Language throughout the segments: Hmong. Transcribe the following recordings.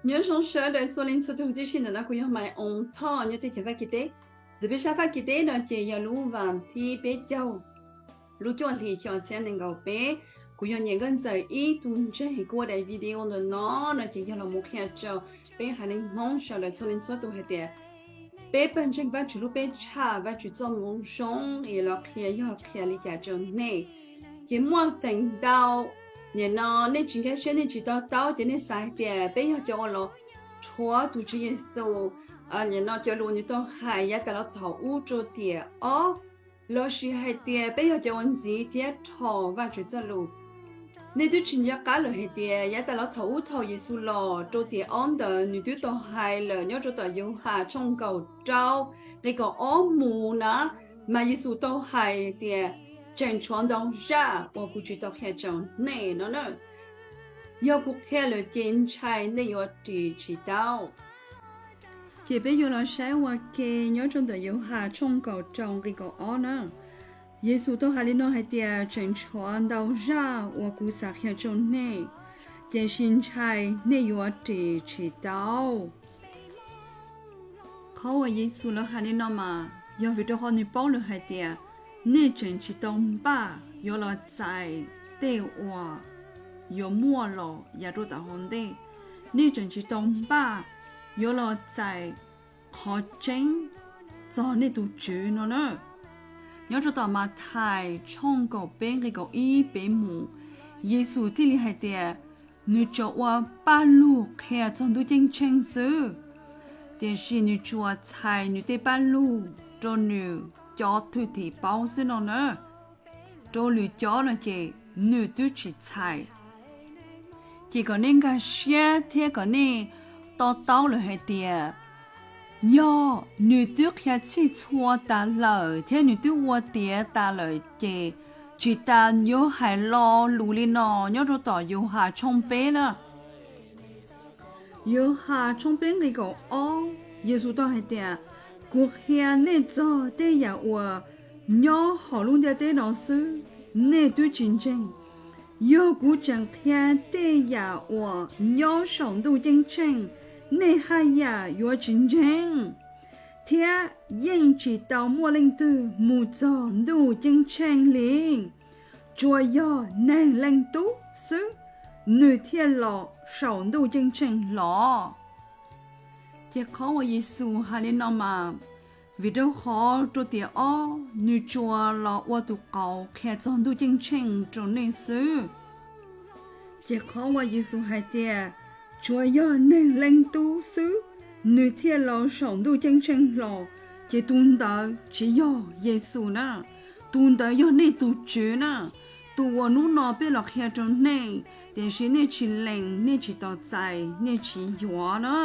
Nyob zoo sawv daws txhua leej txhua tus tib si, ntawm no kuv yog Maiv Oov Thoj nyob teb chaws Fab Kis teb. Ntawm peb sab Fab Kis teb no ces yog lub vas thib peb caug, lub cuaj hlis xyoo ob txhiab nees nkaum peb. Kuv yog Nyiam Nkauj Ntxawm ib tug ntseeg. Kuv ua daim video ntawm no no ces yog los mus qhia rau peb haiv neeg Hmoob sawv daws txhua leej txhua tus hais tias peb pawg ntseeg Vajtswv lub peb tshaj Vajtswv txoj moo zoo es los qhia yog qhia li cas rau nej. Ces muaj feem ntau nim no nej tsis nkag siab, nej tsis to taub, ces nej xav hais tias peb yog cov uas los rhuav tus Tswv Yexus, nim no cov lus nws tau hais yav tas los thaum ub rau tiam ob, lossis hais tias peb yog cov uas ntxiv thiab rhos Vajtswv txoj lus. Nej twb tsis nco qab lawm hais tias yav tas los thaum ub thaum Yexus los rau tiam ob ntawd nws twb tau hais lawm nyob rau tom Yauhas tshooj kaum rau nqe kaum ob mus na, mas Yexus tau hais tias tseem tshuav ntau zaj uas kuv tsis tau qhia rau nej no na. Yog kuv qhia lawm ces ntshai nej yuav ris tsis tau. Ces peb yuav los saib ua ke nyob rau ntawm Yauhas tshooj kaum rau nqe kaum ob na. Yexus tau hais li no hais tias tseem tshuav ntau zaj uas kuv xav qhia rau nej, tiam sis ntshai nej yuav ris tsis tau. Qhov uas Yexus los hais li no mas yog vim rau qhov nws paub lawm hais tias nej tseem tsis tau npaj yuav los txais tej uas yuav muaj los yav rau tom hauv ntej. Nej tseem tsis tau npaj yuav los txais qhov tseeb txog nej tus Tswv no na. Nyob rau tom Mathais tshooj kaum peb nqe kaum ib pem mus, Yexus thiaj li hais tias nws tsuas ua paj lug qhia txog Ntuj Ceeb Tsheej xwb, tiam sis nws tsuas txhais nws tej paj lug rau nws cov thwj tim paub xwb no na. Rau lwm cov no ces nws twb tsis txhais. Ces kom nej nkag siab thiab kom nej to taub lawm hais tias yog nws twb qhia txhij txhua tas lawm thiab nws twb ua tiav tas lawm ces tsis tas yuav hais lo lus li no nyob rau tom Yauhas tshooj peb na. Yauhas tshooj peb nqe kaum ob, Yexus tau hais tias kuv qhia nej txog tej yam uas nyob hauv lub ntiaj teb no xwb, nej twb tsis ntseeg. Yog kuv tseem qhia tej yam uas nyob saum Ntuj Ceeb Tsheej, nej haj yam yuav tsis ntseeg, thiab yeej tsis tau muaj leej twg mus txog Ntuj Ceeb Tsheej li. Tsuas yog Neeg Leej Tub xwb, nws thiaj los saum Ntuj Ceeb Tsheej los. Ces qhov uas Yexus hais li no mas vim rau qhov rau tiam ob nws tsuas los ua tus qauv qhia txog Ntuj Ceeb Tsheej rau nej xwb. Ces qhov uas Yexus hais tias tsuas yog Neeg Leej Tub xwb, nws thiaj los saum Ntuj Ceeb Tsheej los, ces tus ntawd tsis yog Yexus na, tus ntawd yog nej tus Tswv na. Tus uas hnub no peb los qhia rau nej, tiam sis nej tsis lees, nej tsis tos txais, nej tsis yuav na.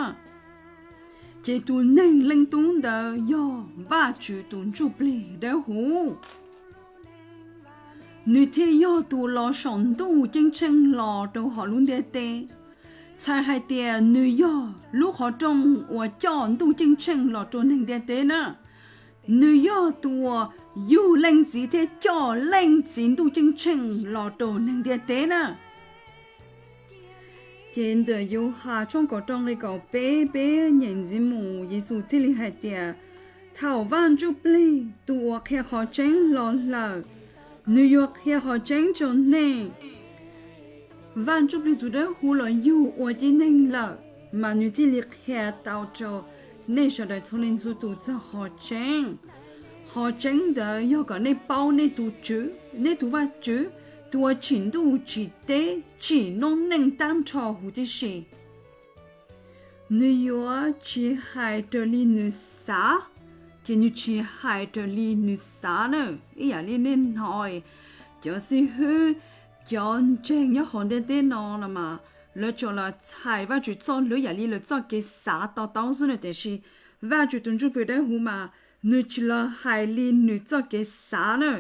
Ces tus Neeg Leej Tub ntawd yog Vajtswv tus Ntsujplig Dawb Huv. Nws thiaj yog tus los saum Ntuj Ceeb Tsheej los rau hauv lub ntiaj teb. Txhais hais tias nws yog lub qhov rooj uas coj Ntuj Ceeb Tsheej los rau neeg ntiaj teb na. Nws yog tus uas yug Leej Txiv thiab coj Leej Txiv Ntuj Ceeb Tsheej los rau neeg ntiaj teb na. Ces ntawm Yauhas tshooj kaum rau nqe kaum peb peb nyeem ntxiv mus, Yexus thiaj li hais tias thaum Vaj Ntsujplig tus uas qhia qhov tseeb los lawm, nws yuav qhia qhov tseeb rau nej. Vaj Ntsujplig tus Dawb Huv los yug ua tib neeg lawm, mas nws thiaj li qhia tau rau nej sawv daws txhua leej txhua tus txog qhov tseeb. Qhov tseeb ntawd yog kom nej paub nej tus Tswv, nej tus Vajtswv, tus uas tsim ntuj tsim teb, tsim noob neej tag nrho huv tib si. Nws yuav tsis hais raws li nws xav, ces nws tsis hais raws li nws xav na. Ib yam li nej hnov cov xib hwb, cov ntseeg nyob hauv ntiaj teb no los mas lawv tsuas los txhais Vajtswv txoj lus yam li lawv txoj kev xav to taub xwb na, tiam sis Vajtswv tus Ntsujplig Dawb Huv mas nws tsis los hais li nws txoj kev xav na.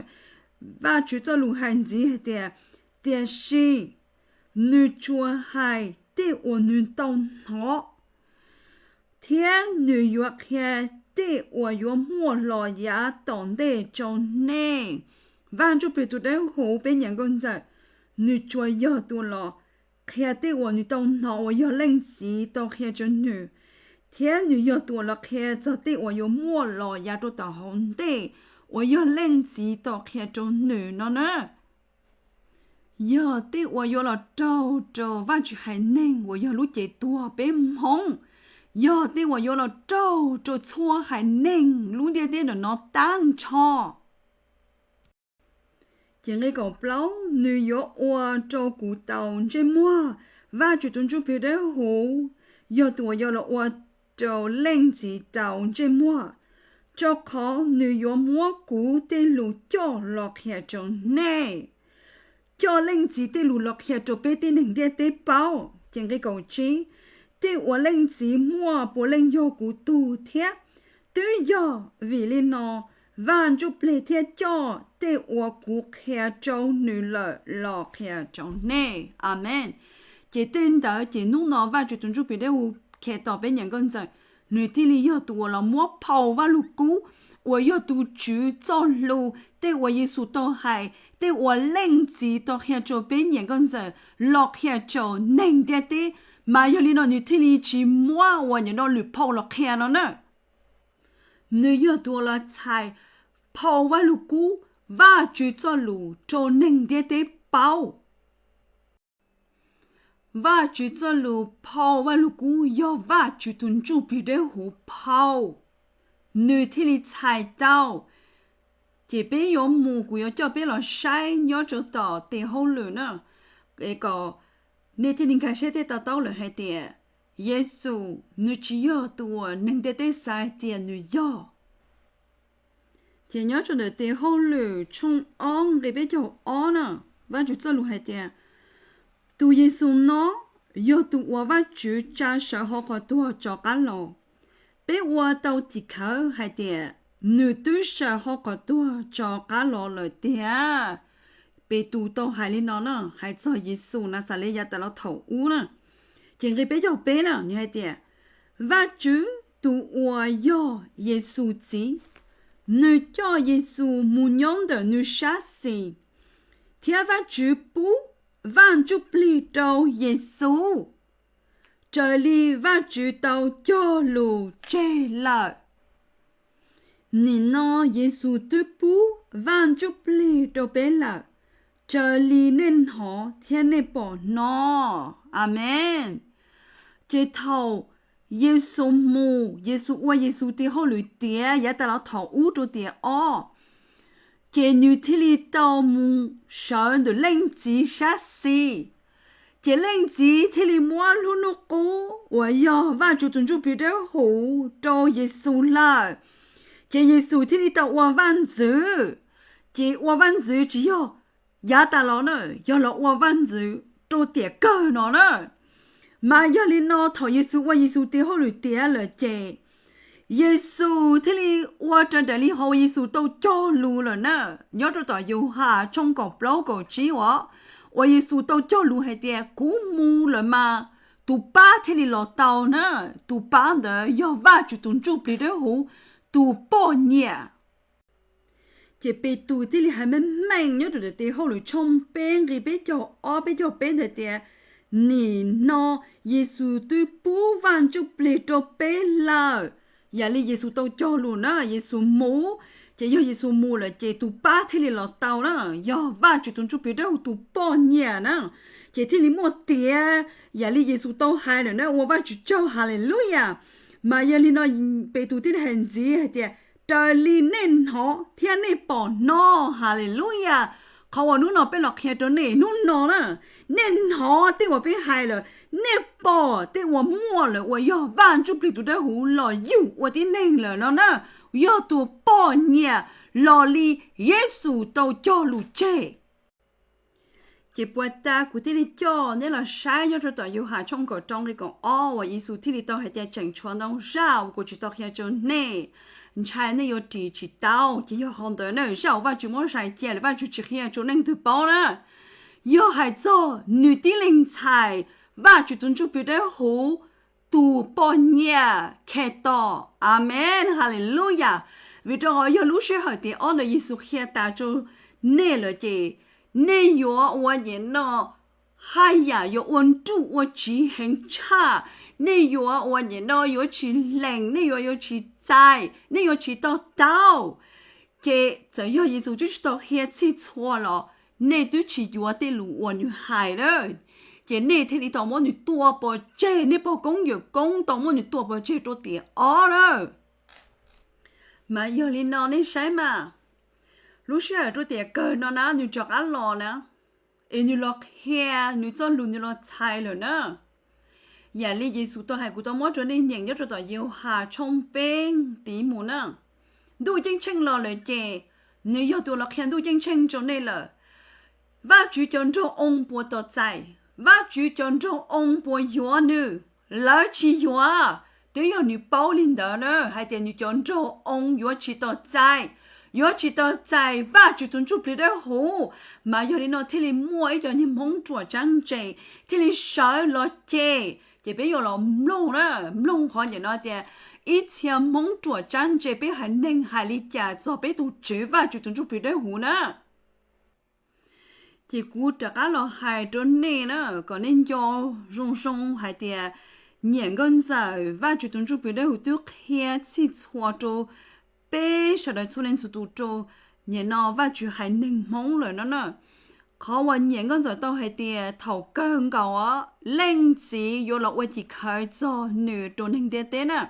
Vajtswv txoj lus hais ntxiv hais tias, tiam sis nws tsuas hais tej uas nws tau hnov, thiab nws yuav qhia tej uas yuav muaj los yav tom ntej rau nej. Vaj Ntsujplig tus Dawb Huv peb nyiam nkauj ntxawm, nws tsuas yog tus los qhia tej uas nws tau hnov uas yog Leej Txiv tau qhia rau nws, thiab nws yog tus uas los qhia txog tej uas yuav muaj los yav rau tom hauv ntej uas yog Leej Txiv tau qhia rau nws no na. Yog tej uas yuav los raug rau Vajtswv haiv neeg uas yog lub cev tuag peb hmoob, yog tej uas yuav los raug rau txhua haiv neeg lub ntiaj teb ntawm no tag nrho. Ces nqe kaum plaub, nws yuav ua rau kuv tau ntsej muag. Vajtswv tus Ntsuj Plig Dawb Huv yog tus uas yuav los ua rau Leej Txiv tau ntsej muag, rau qhov nws yuav muab kuv tej lus coj los qhia rau nej. Coj Leej Txiv tej lus los qhia rau peb tib neeg ntiaj teb paub. Ces nqe kaum tsib, tej uas Leej Txiv muaj puav leej yog kuv tug thiab. Twb yog vim li no Vaj Ntsujplig thiaj coj tej uas kuv qhia rau nws lawm los qhia rau nej. Amees. Ces tej ntawd ces hnub no Vajtswv tus Ntsujplig Dawb Huv Khetos peb nyiam nkauj ntxawm, nws thiaj li yog tus uas los muab phau Vajluskub uas yog tus Tswv txoj lus, tej uas Yexus tau hais, tej uas Leej Txiv tau qhia rau peb nyiam nkauj ntxawm los qhia rau neeg ntiaj teb. Mas yog li no nws thiaj li tsis muab uas nyob no lwm phau los qhia no na. Nws yog tus uas los txhais phau Vajluskub, Vajtswv txoj lus rau neeg ntiaj teb paub. Vajtswv txoj lus phau Vajluskub yog Vajtswv tus Ntsujplig Dawb Huv phau, nws thiaj li txhais tau. Ces peb yuav mus, kuv yuav coj peb los saib nyob rau tom tes hauj lwm na, es kom nej thiaj li nkag siab thiab to taub lawm hais tias Yexus nws tsis yog tus uas neeg ntiaj teb xav hais tias nws yog. Ces nyob rau ntawm tes hauj lwm tshooj ob nqe peb caug ob na, Vajtswv txoj lus hais tias, tus Yexus no yog tus uas Vajtswv tsa sawv hauv qhov tuag rov qab los. Peb ua tau tim khawv hais tias nws twb sawv hauv qhov tuag rov qab los lawm tiag. Petus tau hais li no na, hais txog Yexus Naxales yav tas los thaum ub na. Ces nqe peb caug peb na, nws hais tias, Vajtswv tus uas yog Yexus txiv, nws coj Yexus mus nyob ntawm nws sab xis, thiab Vajtswv pub Vaj Ntsujplig rau Yexus, raws li Vajtswv tau cog lus tseg lawm. Nim no Yexus twb pub Vaj Ntsujplig rau peb lawm, raws li nej hnov thiab nej pom no. Amees. Ces thaum Yexus mus, Yexus ua Yexus tes hauj lwm tiav yav tas los thaum ub rau tiam ob, ces nws thiaj li tau mus sawv ntawm Leej Txiv sab xis. Ces Leej Txiv thiaj li muab lub hnub qub uas yog Vajtswv tus Ntsujplig Dawb Huv rau Yexus lawm. Ces Yexus thiaj li tau ua vaj ntxwv. Ces ua vaj ntxwv tsis yog yav tas los na, yog los ua vaj ntxwv rau tiam kawg no na. Mas yog li no thaum Yexus ua Yexus tes hauj lwm tiav lawm ces Yexus thiaj li ua raws nraim li qhov uas Yexus tau cog lus lawm na. Nyob rau tom Yauhas tshooj kaum plaub kaum tsib uas, uas Yexus tau cog lus hais tias, kuv mus lawm mas tus pab thiaj li los tau na. Tus pab ntawd yog Vajtswv tus Ntsujplig Dawb Huv, tus poj niam. Ces Petus thiaj li hais meej meej nyob rau ntawm tes hauj lwm tshooj peb nqe peb caug ob peb caug peb ntawd tias, nim no Yexus twb pub Vaj Ntsujplig rau peb lawm. Yam li Yexus tau cog lus na, Yexus mus, ces yog Yexus mus lawm ces tus pab thiaj li los tau na, yog Vajtswv tus Ntsujplig Dawb Huv tus poj niam na. Ces thiaj li muaj tiav yam li Yexus tau hais lawm na, ua Vajtswv tsaug, Haleluyas. Mas yog li no Petus thiaj li hais ntxiv hais tias, raws li nej hnov thiab nej pom no, Haleluyas. Qhov uas hnub no peb los qhia rau nej hnub no na, nej hnov tej uas peb hais lawm, nej pom tej uas muaj lawm uas yog Vaj Ntsujplig tus Dawb Huv los yug ua tib neeg lawm no na, yog tus poj niam los li Yexus tau cog lus tseg. Ces puag ta kuv thiaj li coj neb los saib nyob rau tom Yauhas tshooj kaum rau nqe kaum ob uas Yexus thiaj li tau hais tias tseem tshuav ntau zaj uas kuv tsis tau qhia rau nej, ntshai nej yuav ris tsis tau. Ces yog qhov ntawd na, zaj uas Vajtswv muab zais cia lawm Vajtswv tsis qhia rau leej twg paub na, yog hais txog nws tib leeg ntxhais, Vajtswv tus Ntsuj Plig Dawb Huv tus poj niam Khetos. Amees, Haleluyas. Vim rau qhov yog lub sij hawm tiam ob ntawd Yexus qhia tas rau nej lawm ces nej yuav ua nyem no haj yam yuav ua nruj ua tsiv heev tshaj. Nej yuav ua nim no yuav tsis lees, nej yuav yuav tsis txais, nej yuav tsis to taub. Ces txawm yog Yexus twb tsis tau qhia txhij txhua los nej twb tsis yuav tej lus uas nws hais na, ces nej thiaj li tau muab nws tua pov tseg, nej pog koob yawm koob tau muab nws tua pov tseg rau tiam ob na. Mas yog li no nej saib mas, lub sij hawm rau tiam kawg no na nws rov qab los na, es nws los qhia nws txoj lus, nws los txhais lawm na. Yam li Yexus tau hais, kuv tau muab rau nej nyeem nyob rau tom Yauhas tshooj peb tiv mus na. Ntuj Ceeb Tsheej los lawm ces nws yog tus los qhia Ntuj Ceeb Tsheej rau nej lawm. Vajtswv cov nraug oo puas tos txais? Vajtswv cov nraug oo puas yuav nws? Lawv tsis yuav. Twb yog nws paub li ntawd na, hais tias nws cov nraug oo yuav tsis tos txais, yuav tsis tos txais Vajtswv tus Ntsuj Plig Dawb Huv. Mas yog li no thiaj li muaj ib co niag Hmoob ruam tsab ntse thiaj li sawv los cem. Ces peb yuav los mloog na, mloog qhov nim no tias ib txhia Hmoob ruam tsab ntse peb haiv neeg hais li cas txog peb tus Tswv Vajtswv tus Ntsuj Plig Dawb Huv na. Ces kuv rov qab los hais rau nej na, kom nej nco zoo zoo hais tias nyiam nkauj ntxawm Vajtswv tus Ntsuj Plig Dawb Huv twb qhia txhij txhua rau peb sawv daws txhua leej txhua tus rau nim no Vajtswv haiv neeg Hmoob lawm no na. Qhov uas nyiam nkauj ntxawm tau hais tias thaum kawg nkaus leej txiv yuav los ua cim khawv txog nws rau neeg ntiaj teb na.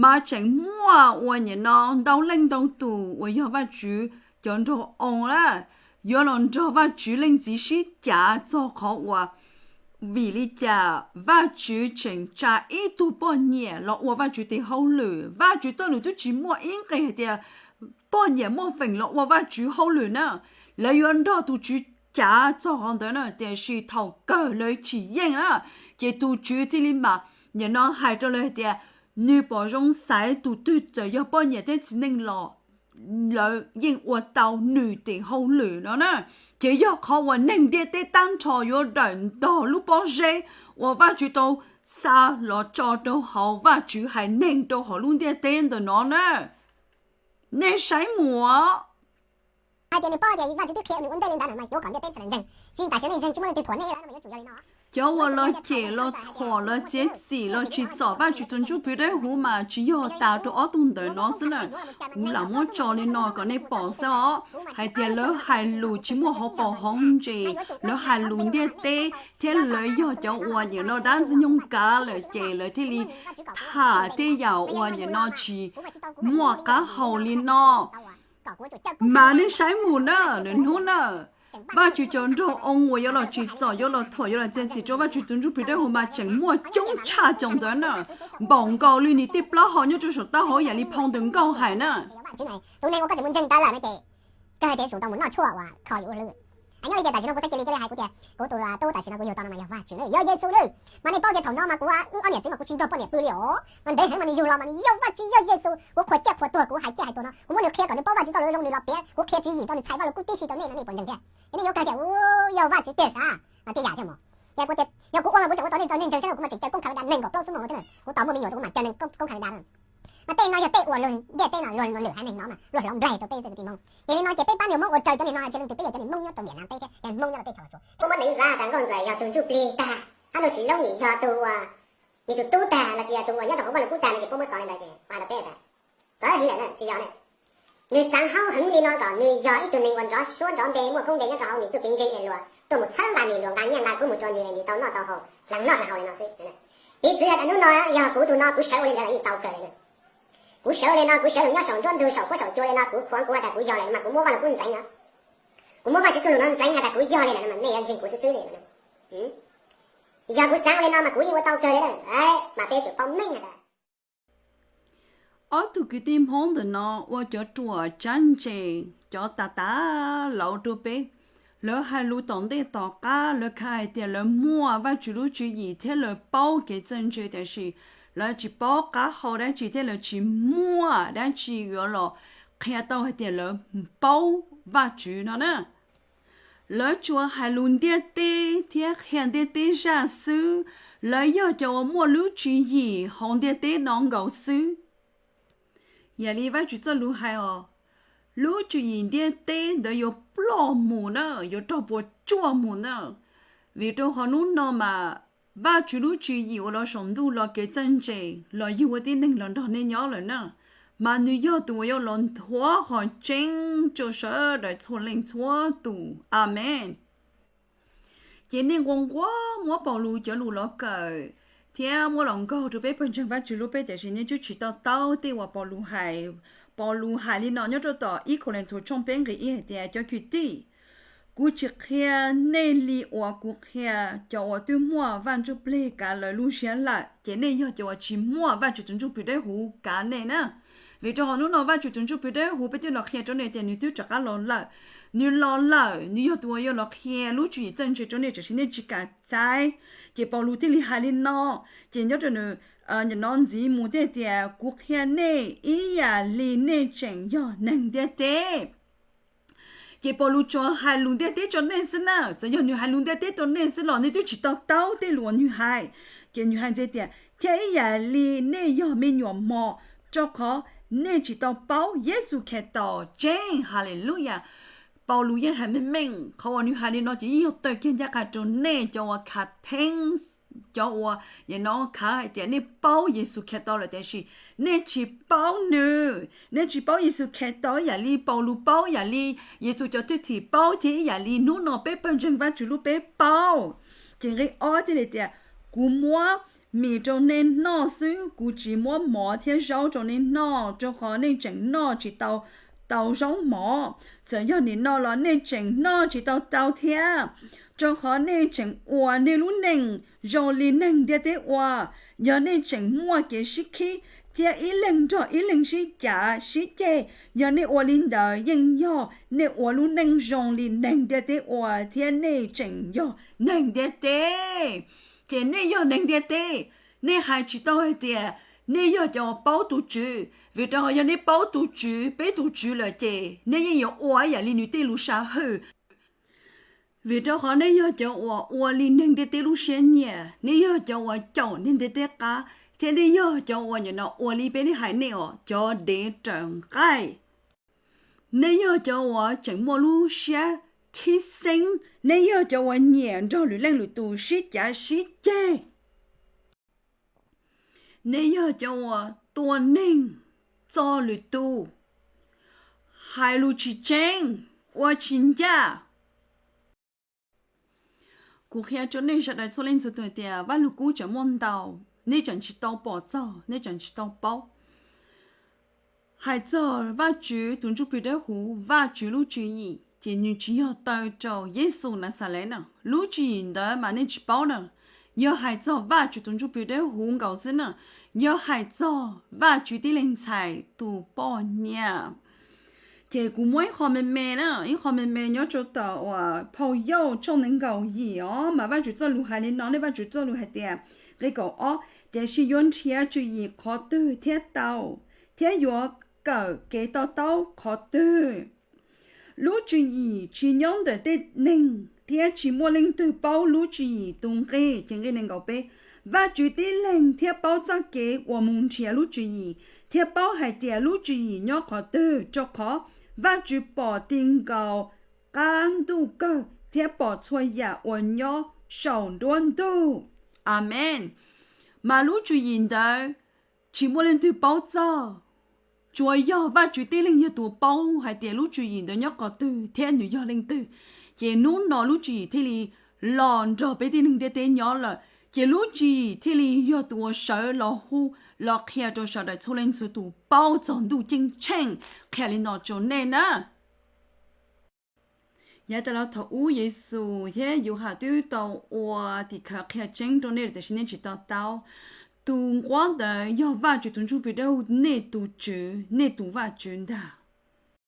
Mas tseem muaj uas nim no ntau leej ntau tus uas yog Vajtswv cov nraug oo na, yuav los nrog Vajtswv leej txiv sib cav txog qhov uas vim li cas Vajtswv tseem tsa ib tug poj niam los ua Vajtswv tes hauj lwm. Vajtswv txoj lus twb tsis muaj ib nqe hais tias poj niam muaj feem los ua Vajtswv hauj lwm na. Lawv yuav nrog tus Tswv cav txog qhov ntawd na, tiam sis thaum kawg lawv tsis yeej na. Ces tus Tswv thiaj li mam nim no hais rau lawv hais tias nws pom zoo xaiv tus twg txawm yog poj niam thiab txiv neej los lawv yeej ua tau nws tes hauj lwm no na. Ces yog qhov uas neeg ntiaj teb tag nrho yuav dawm ntog lub pob zeb uas Vajtswv tau xa los tso rau hauv Vajtswv haiv neeg rau hauv lub ntiaj teb ntawm no na. Nej saib mus. Hais tias nws paub tias Vajtswv twb qhia nws ua ntej li ntawd no mas yuav kom ntiaj teb sawv daws ntseeg, tsis tas sim nej ntseeg tsis muaj leej twg thuam nej no mas yuav tsum yog li no. Cov uas los cem los thuam los txiav txim los tsim txom Vajtswv tus Ntsuj Plig Dawb Huv mas tsis yog tas rau ob tug ntawd no xwb na. Kuv lam muab tso li no kom nej pom xwb os, hais tias lawv hais lus tsis muaj hauv paus hauv ntsis, lawv hais lus ntiaj teb thiab lawv yog cov uas nim no dab ntxwg nyoog kav lawm ces lawv thiaj li tham tej yam uas nim no tsis muaj qab hau li no. Mas nej saib mus na, nws hnub na, Vajtswv cov nraug oo uas yuav los tsim txom, yuav los thuam, yuav los txiav txim rau Vajtswv tus Ntsuj Plig Dawb Huv mas tseem muaj coob tshaj cov ntawd na, npaum nkaus li nws tej plaub hau nyob rau saum taub hau ib yam li phau ntawv nkauj hais na. Tus neeg uas koj tseem mus ntseeg ntawd lawm no ces koj hais tias tsum tau mus noj tshuaj uas kho yus ua hlwb. Nyob li tias tam sim no kuv txoj cia li coj li hais kuv tias kuv tus tub tam sim no kuv yug tau no mas yog Vajtswv na, yog Yexus na. Mas nej paub tias thaum no mas kuv wb ob niam txiv mas kuv tsis nrog poj niam pw li os, mas ntev heev mas nws yug los mas nws yog Vajtswv, yog Yexus. Kuv qhuas ciaj qhuas tuag, kuv hais ciaj hais tuag no, kuv muab nws qhia kom nws paub Vajtswv txoj lus zoo, nws los piav, kuv qhia tswv yim rau nws, txhais Vajluskub tib si rau nej no nej puas ntseeg thiab? Es nej yuav kawg tias yog Vajtswv tiag sav, no tej yam thiab mas. Ces kuv tias yog kuv ua mas kuv tseem ua tau nej txoj nej ntseeg saib, kuv mas tseem caw koob khav li da neeg nkaum plaub xuab moos thiab na, kuv tos muaj me nyuam rau kuv mam caw neeg koob khav li da na. Mas tej no yog tej uas luag ntiaj teb no luag hloov nplaig rau peb tej kwv tij Hmoob. Yog li no ces peb pab niag Hmoob ua raws cov niag no, tsis leej twg, peb yog cov niag Hmoob nyob rau Vietnam teb thiab cov Hmoob nyob rau teb chaws Los Tsuas. Kuv muab deev ntxav tas nkauj ntxawm yog tus ntsuj plig tag, hab nus sis loob nim yog tus uas nws tus tub tag lossis yog tus uas nyob rau hauv vaj lug kub tag no ces puab muab xov li ntawd ces kuv hais rau peb tas txawv heev lawm na, tsis yog na. Nws xaav haub heev li no kom nws yog ib tug neeg uas nrov suab nrov npe muaj koob npe nyob rau hauv nws txuj kev ntseeg es luag tuaj mus txhawb nqa nws, luag nqa nyiaj nqa kub mus rau nws es nws tau noj tau haus, hla noj hla haus li no xwb. Piv txwv tas hnub no yog kuv tus no kuv sawv ua li ntawd los yeej tau kawg li na. Kuv sawv ua li no, kuv sawv los nyob saum nruab ntug saum fuab saum cua li no, kuv khuam kuv has tas kuv yog li no mas kuv muab vaj lug kub ntxeev no, kuv muab Vajtswv txuj lug no ntxeev has tas kuv yog li lawm no mas nej yuav ntseeg kuv xwb xwb li no. Yog kuv xaav ua li no mas kuv yeej ua tau kawg li lawm, mas peb tsum paub meej has tas ob tug kwv tij Hmoob ntawm no ua cov ruam tsab ntse, cov tas tas lauv rau peb. Lawv hais lus tom ntej tom qab lawv khav hais tias lawv muaj Vajtswv lub tswv yim thiab lawv paub kev txawj ntse, tiam sis lawv tsis paub qab hau dab tsi thiab lawv tsis muaj dab tsi yuav los qhia tau hais tias lawv paub Vajtswv no na. Lawv tsuas hais lus ntiaj teb thiab qhia ntiaj teb zaj xwb. Lawv yog cov uas muaj lub tswv yim hauv ntiaj teb no nkaus xwb. Yam li Vajtswv txoj lus hais os, lub tswv yim ntiaj teb ntawd yuav ploj mus na, yuav raug puas tsuaj mus na. Vim rau qhov hnub no mas Vajtswv lub tswv yim uas los saum ntuj los kev txawj ntse los yug ua tib neeg los nrog nej nyob lawm na, mas nws yog tus uas yuav los nthuav qhov tseeb rau sawv daws txhua leej txhua tus. Amees. Ces nej nquag nquag muab Paulus cov lus los kawm thiab muab los nkaug rau peb pawg ntseeg Vajtswv lub peb tiam sis nej twb tsis to taub tej uas Paulus hais. Paulus hais li no nyob rau tom ib Kauleethaus tshooj peb nqe ib hais tias, cov kwv tij, kuv tsis qhia nej li uas kuv qhia cov uas twb muaj Vaj Ntsujplig kav lawv lub siab lawm. Ces nej yog cov uas tsis muaj Vajtswv tus Ntsujplig dawb huv kav nej na. Vim rau qhov hnub no Vajtswv tus Ntsujplig dawb huv peb twb los qhia rau nej tias nws twb rov qab los lawm. Nws los lawm, nws yog tus uas yuav los qhia lub tswv yim txawj ntse rau nej tiam sis nej tsis kam txais. Ces Paulus thiaj li hais li no. Ces nyob rau nws, nim no ntxiv mus thiaj tias, kuv qhia nej ib yam li nej tseem yog neeg ntiaj teb. Ces Paulus tsuas hais lus ntiaj teb rau nej xwb na. Txawm yog nws hais lus ntiaj teb rau nej xwb los nej twb tsis to taub tej lus uas nws hais. Ces nws hais ntxiv tias, thiab ib yam li nej yog me nyuam mos, rau qhov nej tsis tau paub Yexus Khetos tseeb. Haleluyas. Paulus yeej hais meej meej, qhov uas nws hais li no ces yeej yog taw kiag ncaj qha rau nej cov uas khav theeb, cov uas nim no khav hais tias nej paub Yexus Khetos lawm tiam sis nej tsis paub nws. Nej tsis paub Yexus Khetos ib yam li Paulus paub, ib yam li Yexus cov thwj tim paub, thiab ib yam li hnub no peb pawg ntseeg Vajtswv lub peb paub. Ces nqe ob thiaj li tias, kuv muab mis rau nej noj xwb, kuv tsis muab mov thiab zaub rau nej noj, rau qhov nej tseem noj tsis tau tau zaub mov. Txawm yog nim no los nej tseem noj tsis tau tau thiab, rau qhov nej tseem ua nej lub neej zoo li neeg ntiaj teb ua. Yog nej tseem muaj kev sib khib thiab ib leeg nrog ib leeg sib cav sib ceg, yog nej ua li ntawd yeej yog nej ua lub neej zoo li neeg ntiaj teb ua thiab nej tseem yog neeg ntiaj teb. Ces nej yog neeg ntiaj teb, nej hais tsis tau hais tias nej yog cov paub tus Tswv, vim rau qhov yog nej paub tus Tswv, peb tus Tswv lawm ces nej yeej yuav ua ib yam li nws tej lus sam hwm. Vim rau qhov nej yog cov uas ua li neeg ntiaj teb lub siab nyiam, nej yog cov uas caum neeg ntiaj teb qab, thiab nej yog cov uas nim no ua li peb nej hais nej os, cov dev raws nqaij. Nej yog cov uas tseem muaj lub siab khib xeeb, nej yog cov uas nyiam nrog lwm leej lwm tus sib cav sib ceg. Nej yog cov uas tua neeg, txo lwm tus, hais lus tsis tseeb, ua tsis ncaj. Kuv qhia rau nej sawv daws txhua leej txhua tus tias Vajluskub tseem muaj ntau, nej tseem tsis tau pom txog, nej tseem tsis tau paub. Hais txog Vajtswv tus Ntsujplig Dawb Huv, Vajtswv lub tswv yim ces nws tsis yog taw rau Yexus Naxales na. Lub tswv yim ntawd mas nej tsis paub na. Yog hais txog Vajtswv tus Ntsujplig Dawb Huv nkaus xwb na. Yog hais txog Vajtswv tib leeg ntxhais tus poj niam. Ces kuv muab ib qho me me na, ib qho me me nyob rau tom uas Phau Yauj tshooj nees nkaum yim os, mas Vajtswv txoj lus hais li no, nej Vajtswv txoj lus hais tias, nqe kaum ob, tiam sis yuav nrhiav tswv yim qhov twg thiaj tau, thiab yuav kawm kev to taub qhov twg? Lub tswv yim tsis nyob ntawm tej neeg, thiab tsis muaj leej twg paub lub tswv yim tus nqi. Ces nqe nees nkaum peb, Vajtswv tib leeg thiaj paub txoj kev uas mus nrhiav lub tswv yim, thiab paub hais tias lub tswv yim nyob qhov twg, rau qhov Vajtswv pom ti nkaus qab ntuj kawg thiab pom txhua yam uas nyob saum nruab ntug. Amees. Mas lub tswv yim ntawd tsis muaj leej twg paub txog, tsuas yog Vajtswv tib leeg yog tus paub hais tias lub tswv yim ntawd nyob qhov twg thiab nws yog leej twg. Ces hnub no lub tswv yim thiaj li los nrog peb tib neeg ntiaj teb nyob lawm, ces lub tswv yim thiaj li yog tus uas sawv los hu, los qhia rau sawv daws txhua leej txhua tus paub txog ntuj ceeb tsheej. Qhia li no rau nej na. Yav tas los thaum ub Yexus thiab Yauhas twb tau ua tim khawv qhia tseeb rau nej lawm tiam sis nej tsis to taub. Tus nquab ntawd yog Vajtswv tus Ntsujplig Dawb Huv, nej tus Tswv, nej tus Vajtswv ntag.